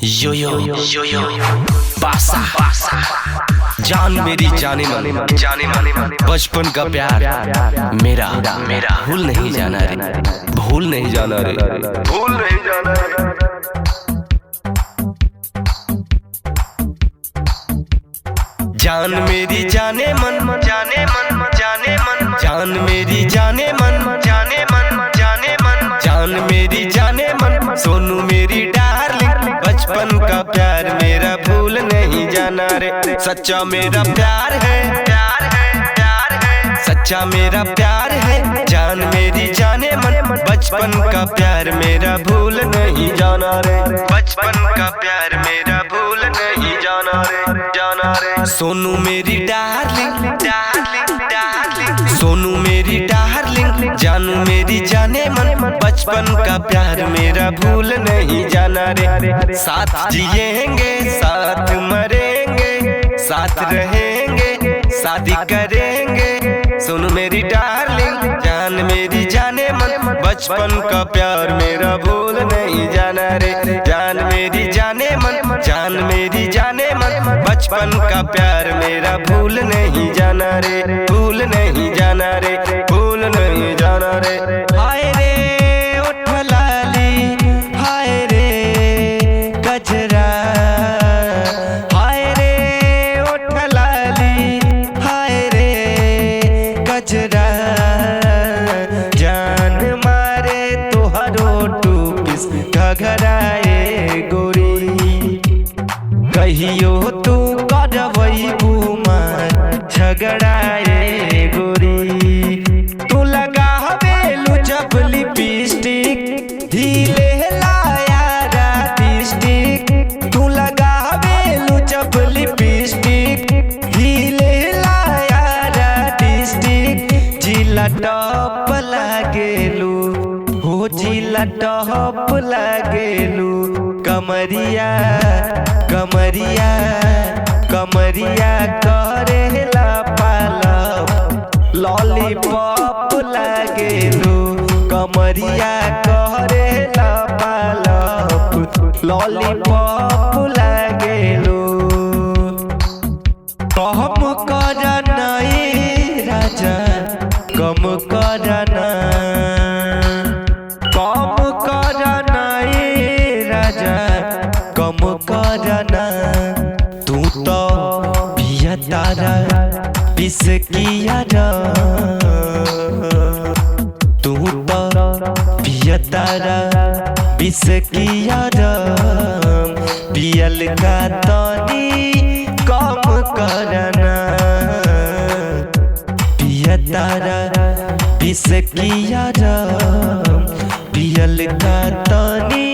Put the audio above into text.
यो यो यो यो बासा जान मेरी जाने मन, जाने मन बचपन का प्यार मेरा मेरा भूल नहीं जाना रे, भूल नहीं जाना रे, भूल नहीं जाना रे। जान मेरी जाने मन, जाने मन, जाने मन, जान मेरी जाने मन, जाने मन, जाने मन, जान मेरी जाने मन, सोनू मेरी डार्लिंग, बचपन का प्यार मेरा भूल नहीं जाना रे। सच्चा मेरा प्यार है, प्यार है, प्यार है, सच्चा मेरा प्यार है, जान मेरी जाने मन, बचपन का प्यार मेरा भूल नहीं जाना रे, बचपन का प्यार मेरा भूल नहीं जाना रे, जाना रे। सोनू मेरी डार्लिंग, डार्लिंग, डार्लिंग, सोनू मेरी डार्लिंग, जानू मेरी जाने मन, बचपन का प्यार मेरा भूल नहीं जाना रे। साथ जिएंगे, साथ मरेंगे, साथ रहेंगे, शादी करेंगे, सोनू मेरी डार्लिंग, जान मेरी जाने मन, बचपन का प्यार मेरा भूल नहीं जाना रे। जान मेरी जाने मन, जान मेरी जाने मन, बचपन का प्यार मेरा भूल नहीं जाना रे, भूल नहीं जाना रे, भूल नहीं जाना रे। हाय रे उठ लाली, हाय रे गजरा, हाय रे उठ लाली, हाय रे गजरा, जान मारे तोहरो टूपिस घघराए गोरी, कहियो तू करवई बुमार झगड़ाए गोरी, तू लगावेलू जब लिपस्टिक ढीले लाया रातिस्टिक, तू लगावेलू जब लिपस्टिक ढीले लाया रातिस्टिक, जिला टॉप लागेलू हो, जिला टॉप लागेलू, कमरिया कमरिया कमरिया करेला पालप लॉलीपॉप लागेलू, कमरिया करेला पालप लॉलीपॉप लागेलू। कम कर नहीं राजा, कम कर ना, कम कर नहीं राजा, कम कर ना, तू तो पिया तारा पिस किया, तू तो पिया तारा पिस किया, पियल का तनी कम करना, पिया तारा पिस किया, पियल का तनी